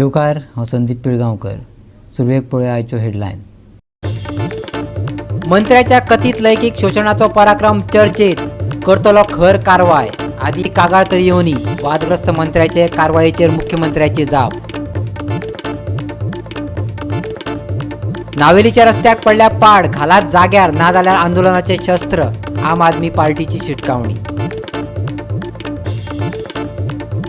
येवकार, हांव संदीप पिळगांवकर. सुरवेक पळोवया आयच्यो हेडलायन. मंत्र्याच्या कथीत लैंगीक शोशणाचो पराक्रम चर्चेत, करतलो खर कारवाय. आदी कागाळ तरी येवनी, वादग्रस्त मंत्र्याचे कारवायेचेर मुख्यमंत्र्याची जाप. नावेलीच्या रस्त्याक पडल्या पाड, घालात जाग्यार ना जाल्यार आंदोलनाचे शस्त्र, आम आदमी पार्टीची शिटकावणी.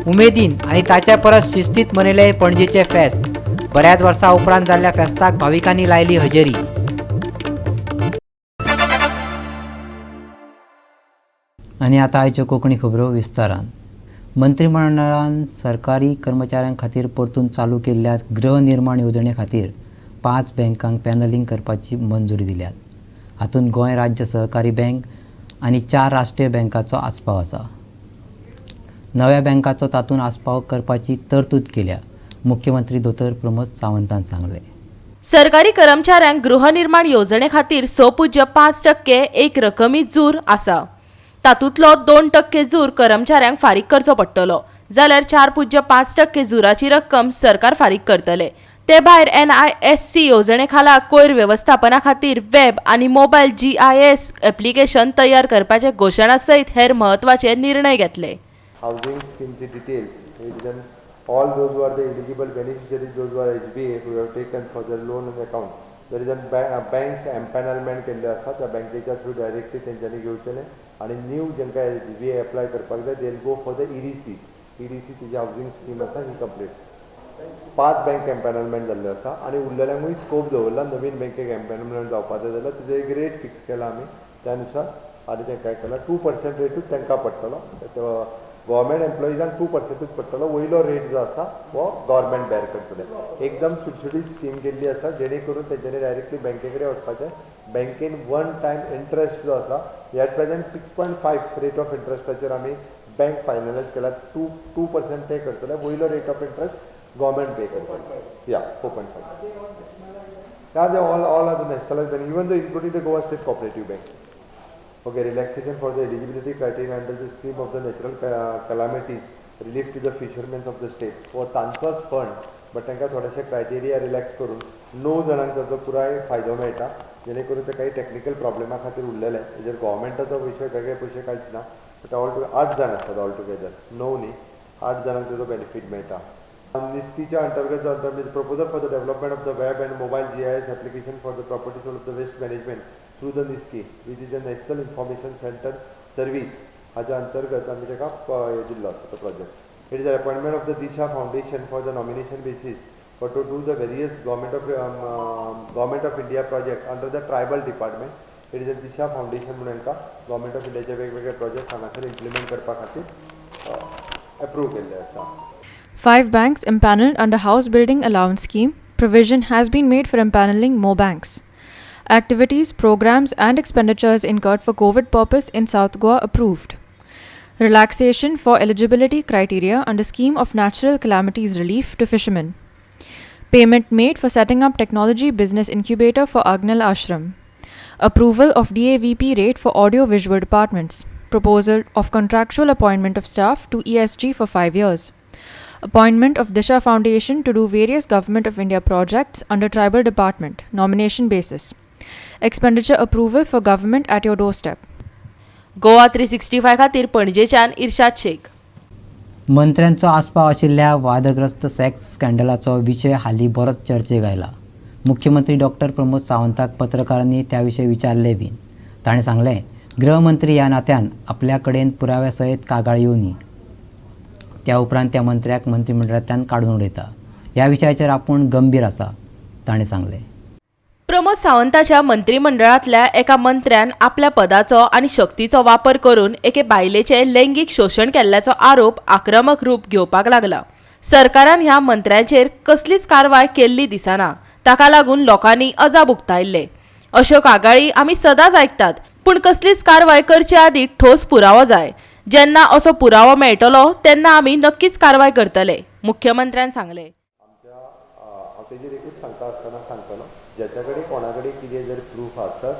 उमेदीन आनी ताच्या परस शिस्तीत मनयले पणजेचे फेस्त. बऱ्याच वर्सां उपरांत जाल्ल्या फेस्ताक भाविकांनी लायली हजेरी. आनी आतां आयच्यो कोंकणी खबरो विस्तारान. मंत्रीमंडळान सरकारी कर्मचाऱ्यां खातीर परतून चालू केल्ल्या गृहनिर्माण येवजणे खातीर 5 बँकांक पॅनलिंग करपाची मंजुरी दिल्यात. हातूंत गोंय राज्य सहकारी बँक आनी 4 राष्ट्रीय बँकाचो आस्पाव आसा. नव्या बँकाचो तातूंत आस्पाव करपाची तरतूद केल्या, मुख्यमंत्री दोतोर प्रमोद सावंतान सांगलें. सरकारी कर्मचाऱ्यांक गृहनिर्माण येवजणे खातीर 6.5% एक रकमी जूर आसा. तातूंतलो 2% जूर कर्मचाऱ्यांक फारीक करचो पडटलो, जाल्यार 4.5% जुराची रक्कम सरकार फारीक करतले. ते भायर NISC येवजणे खाला कोयर वेवस्थापना खातीर वेब आनी मोबायल GIS application तयार करपाचे घोशणा सयत हेर म्हत्वाचे निर्णय घेतले. हावजींग स्कीमचे details, all those who are the eligible beneficiaries, those who are HBA who have taken for the loan account, there is a banks empanelment केल्ले आसा, त्या बँकेच्या थ्रू डायरेक्टली तेंच्यांनी घेवचेलें. आनी न्यू जेंकां HBA apply करपाक जाय, they will go for the EDC. EDC तिजी हावजींग स्कीम आसा ही कंप्लीट. 5 बँक एम्पॅनलमेंट जाल्ले आसा आनी उरलेल्यांकूय स्कोप दवरला. नवीन बँकेक एम्पॅनलमेंट जावपाक जाय जाल्यार तेजो एक रेट फिक्स केला आमी त्या नुसार आनी तेंकां केला 2% रेटूच तांकां पडटलो. गव्हर्मेंट एम्प्लॉइजांक 2%ूच पडटलो, वयलो रेट जो आसा हो गव्हर्मेंट बेर करतले. एकदम सुटसुटीत स्कीम केल्ली आसा, जेणे करून तेंच्यांनी डायरेक्टली बँके कडेन वचपाचें. बँकेन वन टायम इंट्रस्ट जो आसा एट प्रेजेंट 6.5 रेट ऑफ इंट्रस्टाचेर आमी बँक फायनलायज केला. 2% ते करतले, वयलो rate of interest government pay करतले. या 4.5. Yeah, they all are the nationalized bank, even though including the Goa State Cooperative Bank. Okay, relaxation for the eligibility criteria under the scheme of the natural calamities, relief to the fishermen of the state. हो तांचोच fund, but तांकां थोडेशे criteria relax करून 9 जाणांक ताचो पुराय फायदो मेळटा, जेणे करून ते काही टॅक्निकल प्रॉब्लेमा खातीर उरलेले. हेजेर गव्हर्मेंटाचो विशय वेगळे पयशे कांयच ना, बट ऑल 8 जाण आसात ऑल टुगेदर, 9 न्ही, 8 जाणांक ताचो बेनिफीट मेळटा. निस्कीच्या अंतर्गत proposal for the development of the web and mobile GIS application for the properties of the waste management through the NISCI, which is the National Information Centre Service, हाच्या अंतर्गत आमी ताका हे दिल्लो आसा तो project. It is the appointment of the Disha Foundation for the nomination basis for to do the various government of India project under the tribal department. It is a Disha Foundation म्हणून हांकां government of इंडियाचे वेगवेगळे project हांगासर implement करपा खातीर approve केल्ले आसा. 5 banks empanelled under House Building Allowance Scheme. Provision has been made for empaneling more banks. Activities, programs and expenditures incurred for COVID purpose in South Goa approved. Relaxation for eligibility criteria under Scheme of Natural Calamities Relief to Fishermen. Payment made for setting up Technology Business Incubator for Agnel Ashram. Approval of DAVP rate for audio-visual departments. Proposal of contractual appointment of staff to ESG for 5 years. Appointment of Disha Foundation to do various Government of India projects under Tribal Department, nomination basis. Expenditure approval for government at your doorstep. Goa 365 खातीर पणजेच्यान इर्शाद शेख. मंत्र्यांचो आस्पाव आशिल्ल्या वादग्रस्त sex स्कँडलाचो विशय हालीं बरोच चर्चेक आयला. मुख्यमंत्री डॉक्टर प्रमोद सावंताक पत्रकारांनी त्या विशयी विचारलें बीन. ताणें सांगलें, गृहमंत्री ह्या नात्यान आपल्या कडेन पुराव्या सयत कागाळ येवनी, त्या उपरांत त्या मंत्र्याक मंत्रिमंडळांतल्यान काडून उडयता. ह्या विशयाचेर आपूण गंभीर आसा, ताणें सांगलें. प्रमोद सावंताच्या मंत्रिमंडळांतल्या एका मंत्र्यान आपल्या पदाचो आनी शक्तीचो वापर करून एके बायलेचें लैंगीक शोशण केल्ल्याचो आरोप आक्रमक रूप घेवपाक लागला. सरकारान ह्या मंत्र्यांचेर कसलीच कारवाय केल्ली दिसना. ताका लागून लोकांनी अजाप उक्तायल्ले. अश्यो कागाळी आमी सदांच आयकतात, पूण कसलीच कारवाय करचे आदीं ठोस पुरावो जाय. जेन्ना असो पुरावो मेळटलो तेन्ना आमी नक्कीच कारवाय करतले, मुख्यमंत्र्यान सांगलें. आमच्या हांव तेजेर एकूच सांगता आसतना सांगतलो, ज्याच्या कडेन कोणा कडेन कितें जर प्रूफ आसत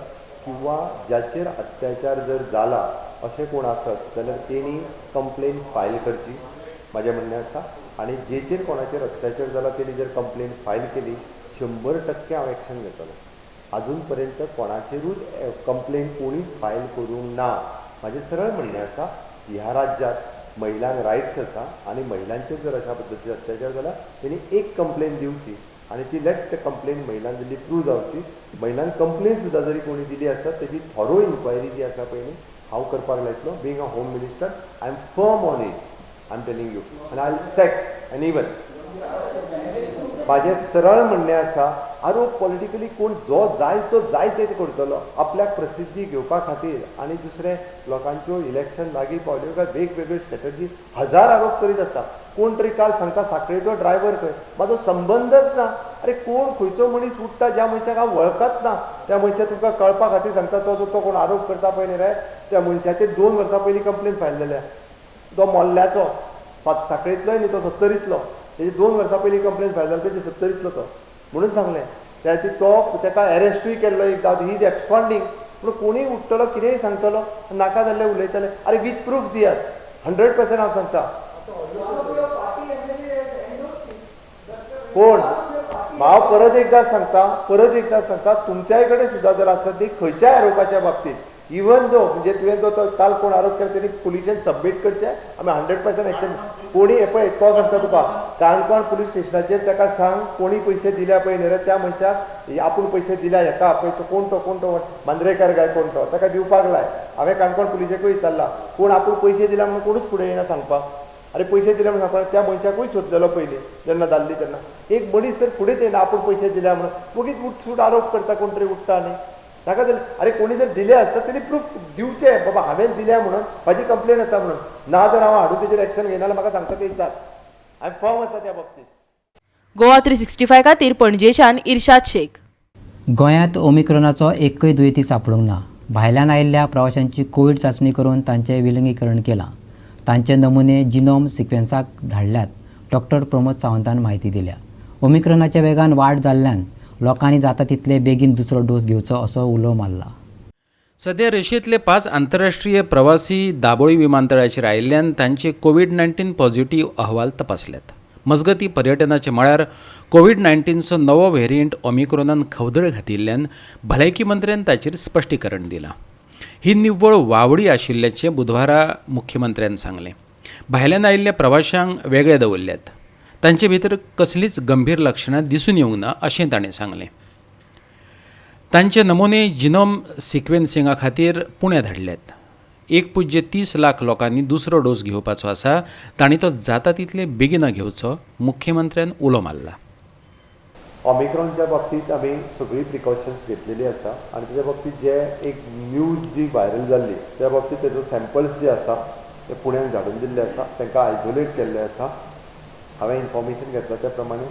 किंवा ज्याचेर अत्याचार जर जाला अशें कोण आसत जाल्यार तेणी कंप्लेन फायल करची, म्हाजें म्हणणें आसा. आनी जेचेर कोणाचेर अत्याचार जाला तेणी जर कंप्लेन फायल केली 100% हांव एक्शन घेतलो. अजून पर्यंत कोणाचेरूच कंप्लेन कोणीच फायल करूंक ना. म्हाजें सरळ म्हणणें आसा, ह्या राज्यांत महिलांक रायट्स आसा आनी महिलांचेर जर अशा पद्दतीन अत्याचार जाला तेणी एक कंप्लेन दिवची आनी ती लेट कंप्लेन महिलांक दिल्ली प्रूव जावची. महिलांक कंप्लेन सुद्दां जरी कोणी दिली आसा तेजी थोरो इन्क्वायरी जी आसा पळय न्ही हांव करपाक लायतलो. Being a home minister I am firm on it, I am telling you, आनी I will sack anyone. म्हाजें सरळ म्हणणें आसा, आरोप पॉलिटिकली कोण जो जाय तो जाय ते करतलो आपल्याक प्रसिद्धी घेवपा खातीर आनी दुसरें लोकांच्यो इलेक्शन लागीं पावल्यो काय वेगवेगळ्यो स्ट्रेटजी हजार आरोप करीत आसता. कोण तरी काल सांगता साखळेचो ड्रायव्हर खंय, म्हाजो संबंदच ना. अरे कोण खंयचो मनीस उठ्ठा ज्या मनशाक हांव वळखत ना त्या मनशाक तुमकां कळपा खातीर सांगता, तो जो कोण आरोप करता पळय न्ही रे त्या मनशाचेर 2 वर्सां पयलीं कंप्लेन फायल जाल्या. तो मोल्ल्याचो साखळेंतलोय न्ही, तो 70तलो, तेजी 2 वर्सां पयलीं कंप्लेन फायल जाली, तेजी 70तलो तो म्हणून सांगलें. त्याची तो ताका एरेस्टूय केल्लो एकदां, he is absconding. पूण कोणूय उठ्ठलो कितेंय सांगतलो, नाका जाल्लें उलयतले. अरे विथ प्रूफ दियात, 100% हांव सांगता. कोण हांव परत एकदां सांगता, परत एकदां सांगता, तुमच्याय कडेन सुद्दां जर आसत ती खंयच्याय आरोपाच्या बाबतींत, इवन दो म्हणजे तुवें जो काल कोण आरोप केला तेणी पुलिशेन सबमीट करचें, आमी 100% एक्शन. कोणी हे पळय तो सांगता तुका काणकोण पुलीस स्टेशनाचेर ताका सांग कोणी पयशे दिल्या पळय न्ही रे त्या मनशाक आपूण पयशे दिल्या हेका पळय तो कोण तो कोण तो मांद्रेकार काय कोण तो ताका दिवपाक लाय. हांवें काणकोण पुलिशेकूय विचारला कोण आपूण पयशे दिल्या म्हणून कोणूच फुडें येना सांगपाक. अरे पयशे दिले म्हणून सांगपाक त्या मनशाकूय सोदलेलो पयलीं जेन्ना धाडली तेन्ना एक मनीस जर फुडेंच येना आपूण पयशे दिल्या म्हणून वगीच उठसूट आरोप करता कोण तरी उठ्ठा न्ही ताका जर अरे कोणी जर दिले आसत तेणी प्रूफ दिवचे, बाबा हांवें दिल्या म्हणून म्हाजी कंप्लेन आसा म्हणून. ना जर हांव हाडून तेजेर एक्शन घेयना जाल्यार म्हाका सांगता ते विचार, हांवें फर्म आसा त्या बाबतींत. गोवा 365 खातीर पणजेच्यान इर्शाद शेख. गोंयांत ओमिक्रॉनाचो एकूय दुयेंती सापडूंक ना. भायल्यान आयिल्ल्या प्रवाशांची कोवीड चांचणी करून तांचें विलगीकरण केलां. तांचे नमुने जिनोम सिक्वेन्साक धाडल्यात. डॉक्टर प्रमोद सावंतान म्हायती दिल्या. ओमिक्रॉनाच्या वेगान वाड जाल्ल्यान लोकांनी जाता तितले बेगीन दुसरो डोस घेवचो असो उलो मारला. सध्या रशियेंतले 5 आंतरराष्ट्रीय प्रवासी दाबोळी विमानतळाचेर आयिल्ल्यान तांचे कोवीड-19 पॉझिटिव्ह अहवाल तपासल्यात. मजगती पर्यटनाच्या मळार कोवीड-19चो नवो व्हेरियंट ओमिक्रॉनान खवदळ घातिल्ल्यान भलायकी मंत्र्यान ताचेर स्पश्टीकरण दिलां. ही निव्वळ वावडी आशिल्ल्याचें बुधवारा मुख्यमंत्र्यान सांगलें. भायल्यान आयिल्ल्या प्रवाशांक वेगळे दवरल्यात, तांचे भितर कसलीच गंभीर लक्षणां दिसून येवंक ना अशें ताणें सांगलें. तांचे नमुने जिनोम सिक्वेन्सिंगा खातीर पुण्या धाडल्यात. 1.30 लाख लोकांनी दुसरो डोस घेवपाचो आसा, तांणी तो जाता तितले बेगीन घेवचो मुख्यमंत्र्यान उलो मारला. ओमिक्रॉनच्या बाबतींत आमी सगळीं प्रिकॉशन्स घेतलेली आसा आनी तेच्या बाबतींत जे एक न्यूज जी व्हायरल जाल्ली त्या बाबतींत तेजो सॅम्पल्स जे आसा ते पुण्याक धाडून दिल्ले आसा, तांकां आयसोलेट केल्ले आसा. हांवें इन्फॉर्मेशन घेतला त्या प्रमाणे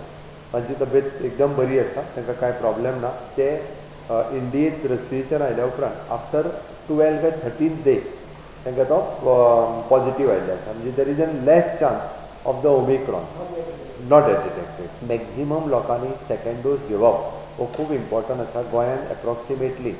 तांची तब्येत एकदम बरी आसा, तांकां कांय प्रॉब्लेम ना. ते इंडियेंत रशियेच्यान आयल्या उपरांत आफ्टर 12 काय 13 डे तांकां तो पॉझिटिव्ह आयिल्लो आसा. म्हणजे there is an less chance of the Omicron not yet detected. Maximum लोकांनी सेकंड डोस घेवप हो खूब इम्पॉर्टंट आसा. गोंयांत एप्रॉक्सिमेटली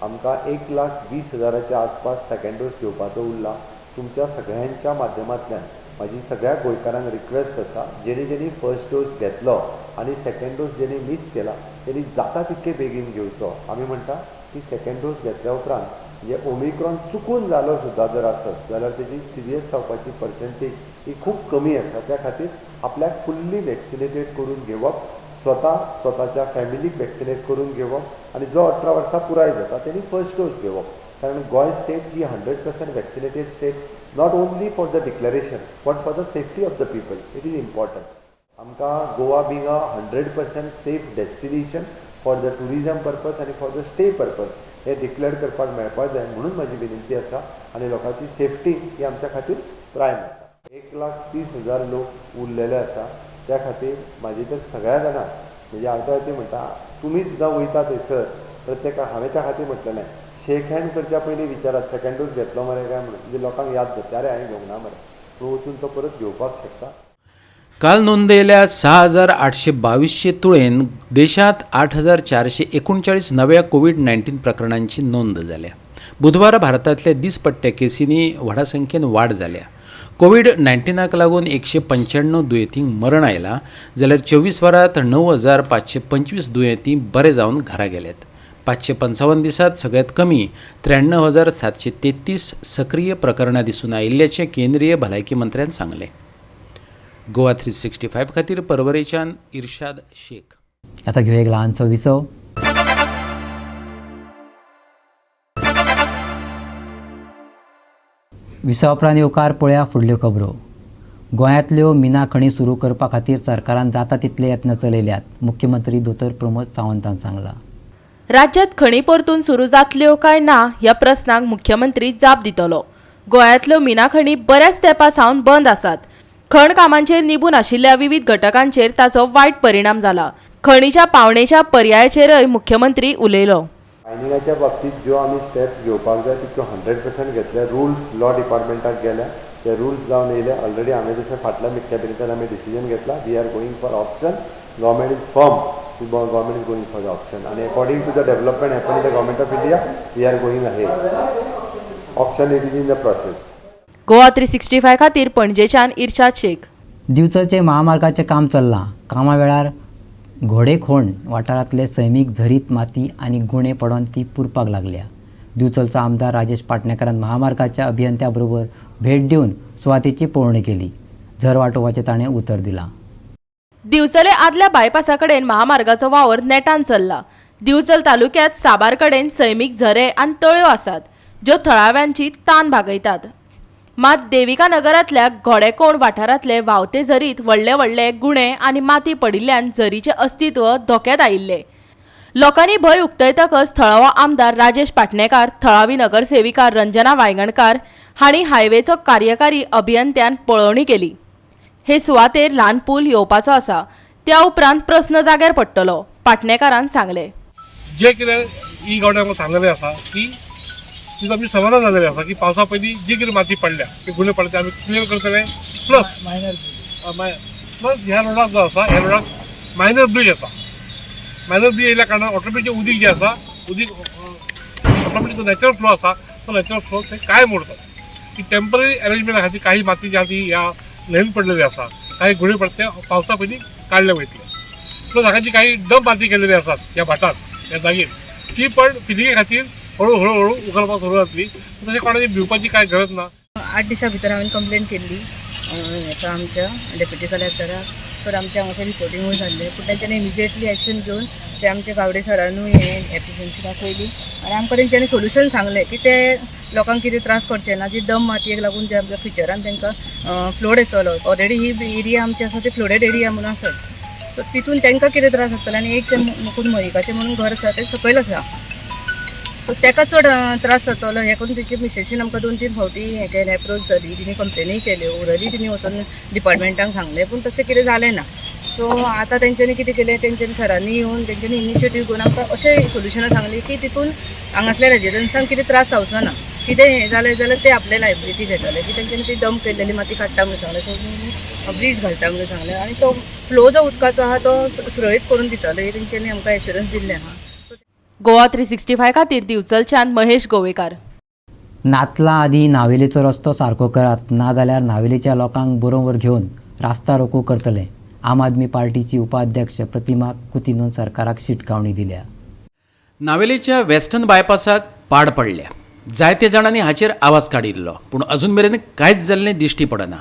आमकां 1,20,000च्या आसपास सेकंड डोस घेवपाचो उरला. तुमच्या सगळ्यांच्या माध्यमांतल्यान म्हाजी सगळ्या गोंयकारांक रिक्वेस्ट आसा, जेणी जेणी फर्स्ट डोस घेतलो आनी सेकंड डोस जेणी मीस केला तेणी जाता तितके बेगीन घेवचो. आमी म्हणटा की सेकंड डोस घेतल्या उपरांत म्हणजे ओमिक्रॉन चुकून जालो सुद्दां जर आसत जाल्यार तेजी सिरियस जावपाची पर्संटेज ही खूब कमी आसा. त्या खातीर आपल्याक फुल्ली वॅक्सिनेटेड करून घेवप, स्वता स्वताच्या फॅमिलीक वॅक्सिनेट करून घेवप आनी जो 18 वर्सां पुराय जाता तेणी फर्स्ट डोस घेवप. कारण Goa state he 100% vaccinated state, not only for the declaration but for the safety of the people it is important. आमकां Goa being a 100% safe destination for the tourism purpose आनी फॉर the stay purpose हे declare करपाक मेळपाक जाय म्हणून म्हाजी विनंती आसा आनी लोकांची सेफ्टी ही आमच्या खातीर प्रायम आसा. 1,30,000 लोक उरलेले आसा, त्या खातीर म्हाजी तर सगळ्या जाणां म्हणजे हांव त्या खातीर म्हणटा तुमी सुद्दां वयता थंयसर प्रत्येकाक हांवें त्या खातीर म्हटलेलें शेक हँड करच्या पयलीं विचारात सेकंड डोस घेतलो मरे काय म्हणून, म्हणजे लोकांक याद जाता अरे हांवें घेवंक ना मरे, पूण वचून तो परत घेवपाक शकता. काल नोंदयल्या 6,822 तुळेन देशांत 8,439 नव्या कोवीड-19 प्रकरणांची नोंद जाल्या. बुधवारा भारतांतल्या दिसपट्ट्या केसींनी व्हडा संख्येन वाड जाल्या. कोवीड 19 लागून 195 दुयेंतींक मरण आयलां जाल्यार 24 वरांत 9525 दुयेंती बरे जावन घरा गेल्यात. 555 दिसांत सगळ्यात कमी 93,733 सक्रीय प्रकरणां दिसून आयिल्ल्याचें केंद्रीय भलायकी मंत्र्यान सांगलें. गोवा 365 खातीर परवरेच्यान इर्शाद शेख. आता घेऊया एक ल्हानसो विसव. विसवा उपरांत येवकार पळया फुडल्यो खबरो. गोंयांतल्यो मिना खणी सुरू करपा खातीर सरकारान जाता तितले यत्न चलयल्यात, मुख्यमंत्री दोतोर प्रमोद सावंतान सांगलां. राज्यांत खणी परतून सुरू जातल्यो काय ना ह्या प्रस्नाक मुख्यमंत्री जाप दितलो. गोंयांतल्यो मिना खणी बऱ्याच तेंपा सावन बंद आसात. खण कामांचेर निबून आशिल्ल्या विविध घटकांचेर ताचो वायट परिणाम जाला. खणीच्या पावणेच्या पर्यायाचेरय मुख्यमंत्री उलयलो. मायनिंगाच्या बाबतीत ज्यो आमी स्टेप्स घेवपाक जाय तितक्यो 100% घेतले. रुल्स लॉ डिपार्टमेंटाक गेल्या, ते रुल्स जावन येयले. ऑलरेडी हांवें जशें फाटल्या कॅबिनेटान आमी डिसिजन घेतला, we are going for option. Government is firm, government is going for the option आनी according to the development happen in the government of India we are going ahead. Option it is in the process. Goa 365 खातीर पणजेच्यान इर्शाद शेख. दिवचलचे महामार्गाचें काम चल्लां. कामा वेळार घोडेखोंड वाठारांतले सैमीक झरीत माती आनी गुणे पडोन ती पुरपाक लागल्या. दिवचलचो आमदार राजेश पाटणेकरान महामार्गाच्या अभियंत्या बरोबर भेट दिवन सुवातेची पळोवणी केली. झर वाटोवपाचें ताणें उतर दिलां. दिवचले आदल्या बायपासा कडेन महामार्गाचो वावर नेटान चल्ला. दिवचल तालुक्यांत साबार कडेन सैमीक झरे आनी तळयो आसात ज्यो थळाव्यांची तान भागयतात. मात देविका नगरांतल्या घोडेकोण वाठारांतले व्हांवते झरीत व्हडले व्हडले गुणे आनी माती पडिल्ल्यान झरीचें अस्तित्व धोक्यांत आयिल्लें. लोकांनी भंय उक्तयतकच थळावो आमदार राजेश पाटणेकार, थळावी नगरसेविका रंजना वायंगणकार हांणी हायवेचो कार्यकारी अभियंत्यान पळोवणी केली. हे सुवातेर ल्हान पूल येवपाचो आसा, त्या उपरांत प्रस्न जाग्यार पडटलो, पाटणेकारान सांगलें. जे कितें ही गावड्या आमकां सांगलेलें आसा की तितून आमी समाधान जालेलें आसा की पावसा पयलीं जी कितें माती पडल्या ती गुणे पडल्या ते आमी क्लियर करतले. प्लस प्लस ह्या रोडाक जो आसा ह्या रोडाक मायनर ब्रीज येता. मायनर ब्रीज येयल्या कारणान ऑटोमॅटीक उदीक जें आसा उदीक ऑटोमॅटीक जो नॅचरल फ्लो आसा तो नॅचरल फ्लो ते कायम उरता. ही टेंपररी अरेंजमेंटा खातीर काही माती जी आसा ती ह्या न्हंयेन पडलेली आसा, काही गुणे पडटा ते पावसा पयलीं काडले वयतले. प्लस हांगा जी काही डंप माती केलेली आसात ह्या भाटात ह्या जागेर ती पण फिलिंगे खातीर हळू हळू हळू उखलपाक सुरू जातली. तशें कोणाची भिवपाची कांय गरज ना. 8 दिसां भितर हांवें कंप्लेन केल्ली हेका आमच्या डेप्युटी कलेक्टराक. सर आमच्या हांगासर रिपोर्टिंगूय जाल्लें, पूण तेंच्यांनी इमिजिएटली एक्शन घेवन ते आमच्या गावडे सरानूय हें एफिशियन्सी दाखयली आनी आमकां तेंच्यांनी सोल्युशन सांगलें की ते लोकांक कितें त्रास करचे ना. जी डम मातयेक लागून जे आमच्या फ्युचरान तांकां फ्लोड येतलो, ऑलरेडी ही एरिया आमची आसा ती फ्लोडेड एरिया म्हणून आसाच, सो तितून तांकां कितें त्रास जातले. आनी एक तें मुकूंद मयिकाचें म्हणून घर आसा तें सकयल आसा, सो ताका चड त्रास जातलो हें करून तेची मिसेसीन आमकां 2-3 फावटी हें केलें, एप्रोच जाली, तिणी कंप्लेनूय केल्यो, ओरली तिणी वचून डिपार्टमेंटाक सांगलें, पूण तशें कितें जालें ना. सो आतां तेंच्यांनी कितें केलें, तेंच्यांनी सरांनी येवन तेंच्यांनी इनिशिएटीव घेवन आमकां अशें सोल्युशनां सांगलीं की तितून हांगासल्या रेजिडंट्सांक कितें त्रास जावचो ना, कितें हें जालें जाल्यार ते आपले लायबिलिटी घेतले की तेंच्यांनी ती डंप केल्लेली माती काडटा म्हणून सांगलें, सो ब्रीज घालता म्हणून सांगलें आनी तो फ्लो जो उदकाचो आहा तो सुरळीत करून दितले तेंच्यांनी आमकां एश्युरन्स दिल्लें आहा. गोवा 365 खातीर दिवचलच्यान महेश गोवेकार. नातलां आदीं नावेलेचो रस्तो सारको करात, नाजाल्यार नावेलेच्या लोकांक बरोबर घेवन रास्ता रोको करतले, आम आदमी पार्टीची उपाध्यक्ष प्रतिमा कुतिनोन सरकाराक शिटकावणी दिल्या. नावेलेच्या वेस्टर्न बायपासाक पाड पडल्या. जायते जाणांनी हाचेर आवाज काडिल्लो, पूण अजून मेरेन कांयच जाल्लें दिश्टी पडना.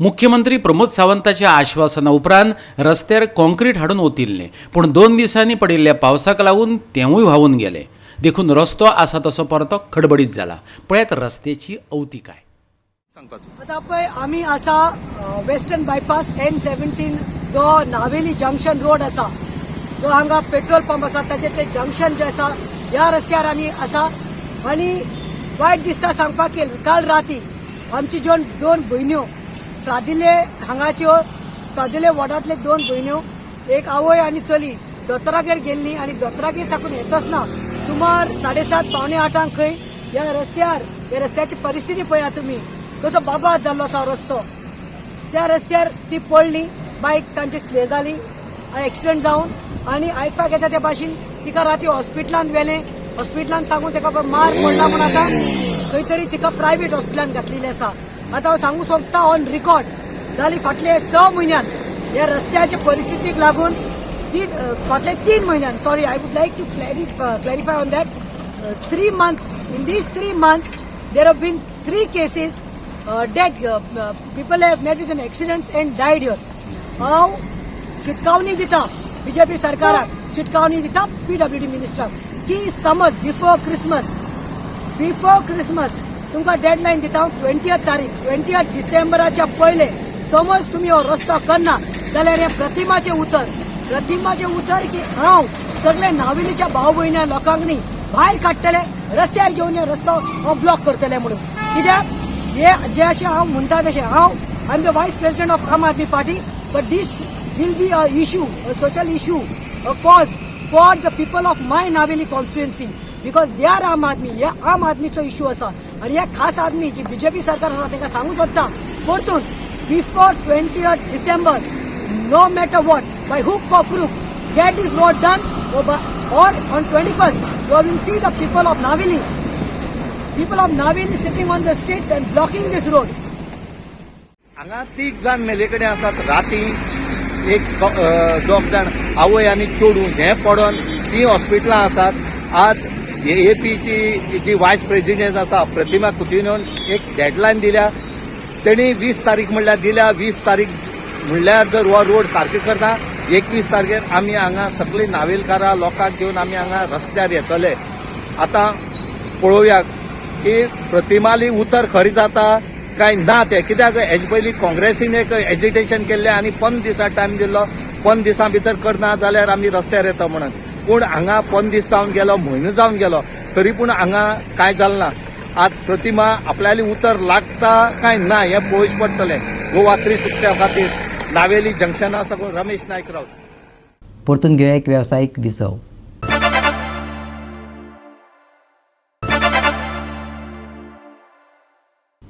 मुख्यमंत्री प्रमोद सावंताच्या आश्वासना उपरांत रस्त्यार कॉन्क्रीट हाडून ओतिल्लें, पूण 2 दिसांनी पडिल्ल्या पावसाक लागून तेंवूय व्हांवून गेलें. देखून रस्तो आसा तसो परतो खडबडीत जाला. पळयात रस्त्याची अवतिकाय. आतां पळय आमी आसा वेस्टर्न बायपास N17 जो नावेली जंक्शन रोड आसा, जो हांगा पेट्रोल पंप आसा ताचे ते जंक्शन जे आसा ह्या रस्त्यार आमी आसा. आनी वायट दिसता सांगपाक काल राती आमची ज्यो 2 भयण्यो फ्रादिले हांगाच्यो फ्रादिले वॉर्डांतले 2 भयण्यो, एक आवय आनी चली दोतोरागेर गेल्ली आनी दोतोरागेर साकून येतच ना सुमार 7:30 7:45 खंय ह्या रस्त्यार, ह्या रस्त्याची परिस्थिती पळया तुमी कसो बाबाद जाल्लो आसा रस्तो. त्या रस्त्यार ती पडली, बायक तांची स्ले जाली आनी एक्सिडंट जावन आनी आयकपाक येता त्या भाशेन तिका राती हॉस्पिटलांत व्हेलें. हॉस्पिटलांत सांगून ताका मार पडला म्हूण आतां खंय तरी तिका प्रायवेट हॉस्पिटलांत घातलेली आसा. आतां हांव सांगूंक सोदता ऑन रिकॉर्ड, जाली फाटले 6 म्हयन्यान ह्या रस्त्याच्या परिस्थितीक लागून फाटले 3 म्हयन्यान, sorry, I would like to clarify on that, 3 months, in these 3 months there have been 3 cases dead, people have met with an accidents and died here. हांव शिटकावणी दिता बीजेपी सरकाराक, शिटकावणी दिता पीडब्ल्यूडी मिनिस्टराक की समज बिफोर क्रिसमस तुमकां डेडलायन दिता हांव 20 तारीख, 20 डिसेंबराच्या पयले समज तुमी हो रस्तो करना जाल्यार हें प्रतिमाचें उतर की हांव सगळे नावेलीच्या भाव भयण्या लोकांक न्ही भायर काडटले, रस्त्यार घेवन हे रस्तो हांव ब्लॉक करतले म्हणून. कित्याक हे जे अशें हांव म्हणटा तशें हांव I am the vice president of Aam Aadmi Party, but this will be a issue, a social issue, a cause for the people of my Navelim constituency, because they are Aam Aadmi. हे आम आदमीचो issue आसा आनी हे खास आदमी जी BJP सरकार आसा तांकां सांगूंक सोदता परतून before 20 December, no matter what, by hook or crook, get this road done, or on 21st you will see the people of Navelim sitting on the streets and blocking this road. हांगा 3 जाण मेले कडेन आसात. राती एक 2 जाण आवय आनी चेडूं हें पडोन ती हॉस्पिटलां आसात. आज एपीची जी वायस प्रेसिडेंट आसा प्रतिमा कुतिन्होन एक डेडलायन दिल्या. तेणी 20 तारीख म्हणल्यार दिल्या. 20 तारीख म्हणल्यार जर हो रोड सारको करना, 21 तारखेर आमी हांगा सगळीं नावेलकारां लोकांक घेवन आमी हांगा रस्त्यार येतले. आतां पळोवया की प्रतिमाली उतर खरी जाता काय ना तें. कित्याक हेजे पयलीं काँग्रेसीन एक एजिटेशन केल्लें आनी 15 दिसां टायम दिल्लो, 15 दिसां भितर करना जाल्यार आमी रस्त्यार येता म्हणून. पूण हांगा 15 दीस जावन गेलो, म्हयनो जावन गेलो, तरी पूण हांगा कांय जालें ना. आज प्रतिमा आपल्याली उतर लागता काय ना हें पळोवचें पडटलें. गोवा 360 खातीर नावेली जंक्शना साकून रमेश नायक रावत. परतून घेवया एक वेवसायीक विसव.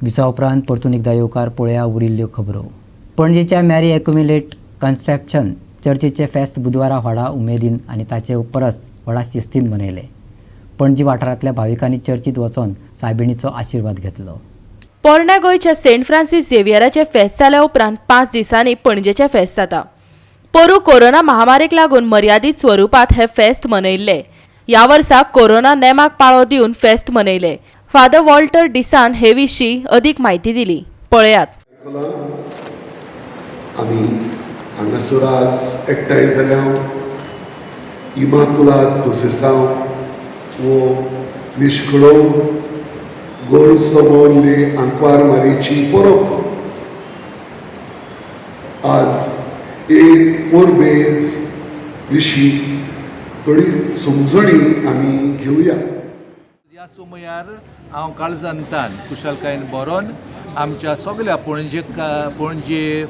विसा उपरांत परतून एकदा येवकार पळया उरिल्ल्यो खबरो. पणजेच्या मॅरी एक्युमुलेट कन्सेप्शन चर्चीचे फेस्त बुधवारा व्हडा उमेदीन आनी ताचे परस व्हडा शिस्तीन मनयले. पणजी वाठारांतल्या भाविकांनी चर्चीत वचोन सायबिणीचो आशिर्वाद घेतलो. पोरण्या गोंयच्या सेंट फ्रांसीस झेवियराचे फेस्त जाल्या उपरांत 5 दिसांनी पणजेचे फेस्त जाता. पोरू कोरोना महामारीक लागून मर्यादीत स्वरुपात हे फेस्त मनयल्ले. ह्या वर्सा कोरोना नेमाक पाळो दिवन फेस्त मनयले. फादर वॉल्टर डिसान हे विशीं अदीक म्हायती दिली, पळयात. आमी हांगासर आज एकठांय जाल्या इमाकुलाद कोसेसांव वो निश्कळो गोड समोरले आंकवार मारीची परब आज एक परबे विशीं थोडी समजणी आमी घेवया. ह्या समयार हांव काळजांतान कुशलकायेन बरोवन आमच्या सगल्या पणजे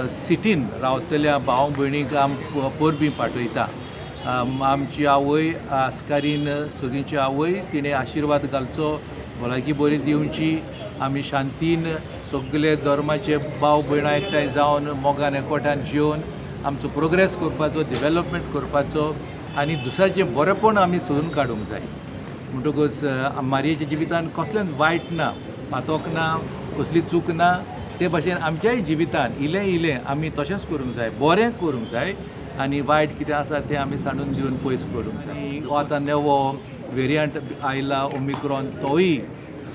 सिटीन रावतल्या भाव भयणीक आम परबीं पाठयता. आमची आवय आस्कारीन सगळींची आवय तिणें आशिर्वाद घालचो, भलायकी बरी दिवची. आमी शांतीन सगळे धर्माचे भाव भयणां एकठांय जावन मोगान एकवटान जिवन आमचो प्रोग्रेस करपाचो, डेवलपमेंट करपाचो आनी दुसऱ्याचें बरेंपण आमी सोदून काडूंक जाय. म्हणटकूच मारयेच्या जिवितान कसलेंच वायट ना, पातोक ना, कसली चूक ना. ते भाशेन आमच्याय जिवितान इल्लें इल्लें आमी तशेंच करूंक जाय, बरें करूंक जाय आनी वायट कितें आसा तें आमी सांडून दिवन पयस करूंक जाय. हो आतां नवो वेरियंट आयला ओमिक्रॉन, तोय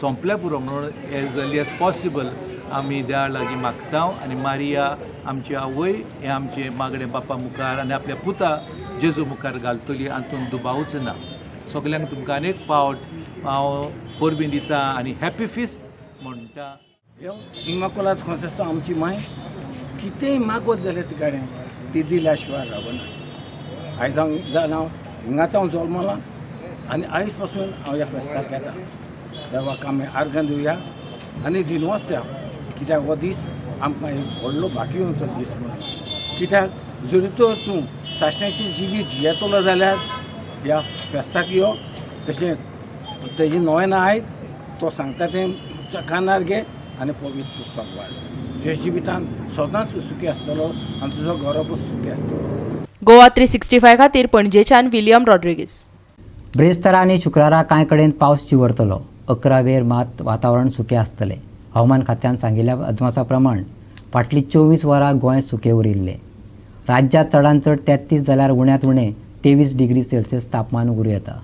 सोंपल्या पुरो म्हणून एज अर्ली एज पॉसिबल आमी देवा लागीं मागता आनी मारिया आमची आवय हें आमचें मागणें बापा मुखार आनी आपल्या पुता जेजू मुखार घालतली हातूंत दुबावूच ना. सगल्यांक तुमकां आनी एक पावट हांव परबीं दिता आनी हॅपी फिस्ट म्हणटा. इमाकुलाद कोंसेसांव आमची माय कितेंय मागत जाल्यार ती कडेन ती दिल्या शिवाय रावना. आयज हांव जाण हांव हिंगाच हांव जल्मलां आनी आयज पासून हांव ह्या फेस्ताक येता. देवाक आमी आर्गां दिवया आनी दिनवासया, कित्याक हो दीस आमकां एक व्हडलो भाग्यवंत दीस म्हणून. कित्याक जरी तर तूं सासण्याचें जिवीत जियेतलो जाल्यार ह्या फेस्ताक यो, तशें तेजी नोवेनां आयक, तो सांगता तें कानार घे आनी पवित्र पुस्तक वाच. तुज्या जिवितान सदांच तूं सुखी आसतलो आनी तुजो घरोबो सुखी आसतलो. गोवा 365 खातीर पणजेच्यान विलियम रॉड्रिगीस. ब्रेस्तारा आनी शुक्रारा कांय कडेन पावस चिवरतलो. 11 वेर मात वातावरण सुकें आसतलें. हवामान खात्यान सांगिल्ल्या अदमासा प्रमाण फाटलीं 24 वरां गोंय सुकें उरिल्लें. राज्यांत चडांत चड 33 जाल्यार उण्यांत उणें 23 डिग्री सेल्सियस तापमान उरूं येता.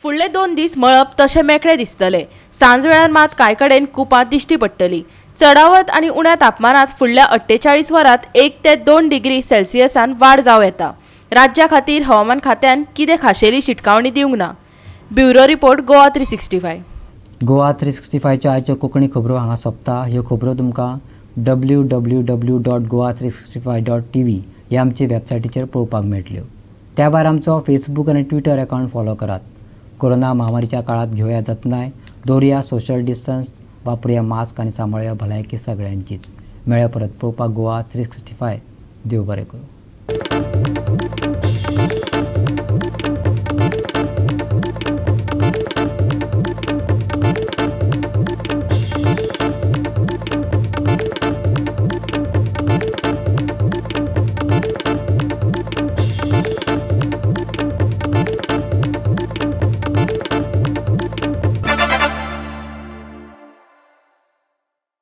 फुडले 2 दीस मळब तशें मेकळें दिसतलें. सांजवेळार मात कांय कडेन कुपां दिश्टी पडटली. चडावत आनी उण्या तापमानांत फुडल्या 48 वरांत 1 ते 2 डिग्री सेल्सियसान वाड जावं येता. राज्या खातीर हवामान खात्यान कितें खाशेली शिटकावणी दिवंक ना. Bureau report, Goa 365. Goa 365च्या आयच्यो कोंकणी खबरो हांगा सोंपता. ह्यो खबरो तुमकां www.goa365.tv ह्या आमचे वेबसायटीचेर पळोवपाक मेळटल्यो. त्या भायर आमचो फेसबूक आनी ट्विटर अकावंट फॉलो करात. कोरोना महामारीच्या काळांत घेवया जतनाय, दवरुया सोशल डिस्टन्स, वापरुया मास्क आनी सांबाळुया भलायकी सगळ्यांचीच. मेळ्या परत पळोवपाक गोवा 365. देव बरें करूं.